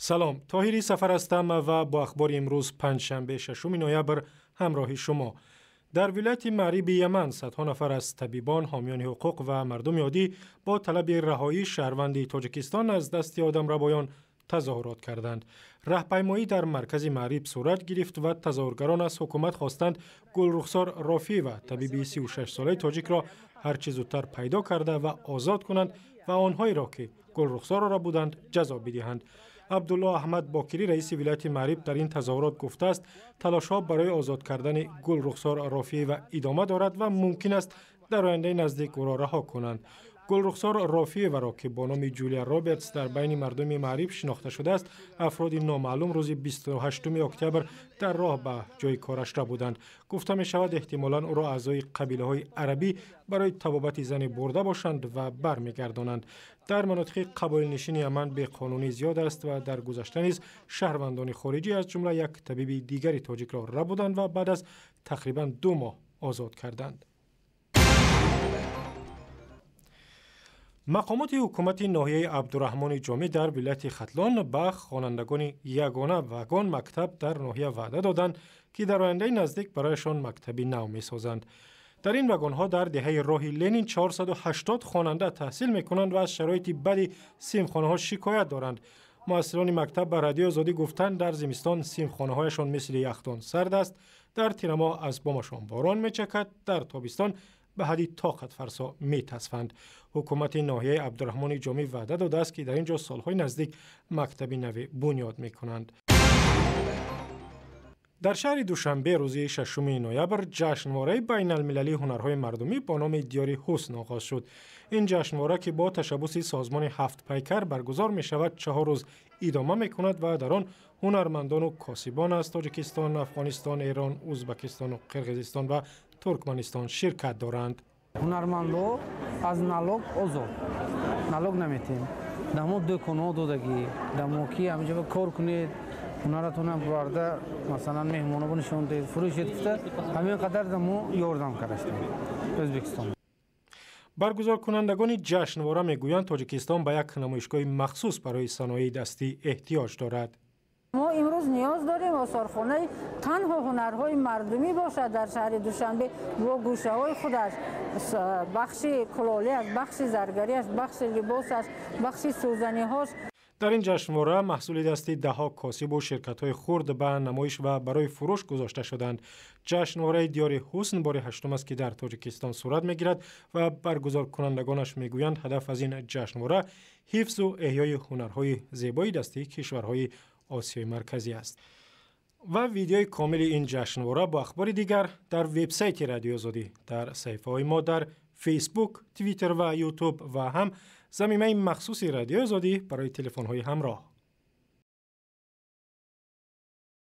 Салом, Тоҳири Сафар ҳастам ва бо ахбори имрӯз панҷшанбе 6 ноябр ҳамроҳи шумо. Дар вилояти Маъриби Яман садҳо нафар аз табибон, ҳомиёни ҳуқуқ ва мардуми оддӣ бо талаби раҳоии шаҳрванди Тоҷикистон аз дасти одамрабоён тазоҳурот карданд. Раҳпаймоӣ дар маркази Маъриб сурат гирифт ва тазоҳургарон аз ҳукумат хостанд Гулрухсор Рофиева, табиби 36-солаи тоҷикро ҳарчи зудтар пайдо карда ва озод кунанд ва онҳоеро, ки Гулрухсорро буданд, ҷазо бидиҳанд. Абдулло Аҳмад Бокирӣ, раиси вилояти Маъриб, дар ин тазоҳурот гуфтааст, талошҳо барои озод кардани Гулрухсор Рофиева идома дорад ва мумкин аст дар ояндаи наздик ӯро раҳо кунанд. Гулрухсор Рофиеваро, ки бо номи Ҷулия Робертс дар байни мардуми Маъриб шинохта шудааст, афроди номаълум рӯзи 28 октябр дар роҳ ба ҷои кораш рабуданд. Гуфта мешавад, эҳтимолан ӯро аъзои қабилаҳои арабӣ барои табобати зане бурда бошанд ва бармегардонанд. Дар манотиқи қабоилнишини Яман беқонунӣ зиёд аст ва дар гузашта низ шаҳрвандони хориҷӣ, аз ҷумла як табиби дигари тоҷикро рабуданд ва баъд аз тақрибан 2 моҳ озод карданд. Мақомоти ҳукумати ноҳияи Абдураҳмони Ҷомӣ дар вилояти Хатлон ба хонандагони ягона вагон мактаб дар ноҳия ваъда доданд, ки дар ояндаи наздик барояшон мактаби нав месозанд. Дар ин вагонҳо дар деҳаи роҳи Ленин 480 хонанда таҳсил мекунанд ва аз шароити бади синфхонаҳо шикоят доранд. Муассилони мактаб ба Радиои Озодӣ гуфтанд, дар зимистон синфхонаҳояшон мисли яхдон сард аст, дар тирамоҳ аз бомашон борон мечакад, дар тобистон ба ҳадди тоқатфарсо метасфанд. Ҳукумати ноҳияи Абдураҳмони Ҷомӣ ваъда додааст, ки дар ин ҷо солҳои наздик мактаби наве бунёд мекунанд. Дар шаҳри Душанбе рӯзи 6 ноябр ҷашнвораи байналмилалии ҳунарҳои мардумӣ бо номи Диёри ҳусн оғоз шуд. Ин ҷашнвора, ки бо ташаббуси созмони Ҳафтпайкар баргузор мешавад, 4 рӯз идома мекунад ва дар он ҳунармандону косибон аз Тоҷикистон, Афғонистон, Эрон, Ӯзбекистону Қирғизистон ва Туркманистон ширкат доранд. Ҳунармандо аз налог озод, налог наметем. Дамо дӯконҳо додагӣ, дамо ки ҳаминҷо кор кунед, ҳунаратонам бурда, масалан меҳмонобо нишон диҳед, фурӯшед гуфта, ҳамин қадар дамо ёрдам кардастем Ӯзбекистон. Баргузоркунандагони ҷашнвора мегӯянд, Тоҷикистон ба як намоишгоҳи махсус барои саноии дастӣ эҳтиёҷ дорад. Мо имрӯз ниёз дорем осорхонаи танҳо ҳунарҳои мардумӣ бошад дар шаҳри Душанбе бо гӯшаҳои худаш, бахши кулолиаш, бахши заргариаш, бахши либосаш, бахши сӯзаниҳош. Дар ин ҷашнвора маҳсули дасти даҳҳо косибу ширкатҳои хурд ба намоиш ва барои фурӯш гузошта шуданд. Ҷашнвораи Диёри ҳусн бори 8 аст, ки дар Тоҷикистон сурат мегирад ва баргузоркунандагонаш мегӯянд, ҳадаф аз ин ҷашнвора ҳифзу эҳёи ҳунарҳои зебои дастии кишварҳои Осиёи Марказӣ аст. Ва видеои комили ин ҷашнвора бо ахбори дигар дар вебсайти Радиои Озодӣ, дар саҳифаҳои мо дар Фейсбук, Твиттер ва Ютуб ва ҳам замимаи махсуси Радиои Озодӣ барои телефонҳои ҳамроҳ.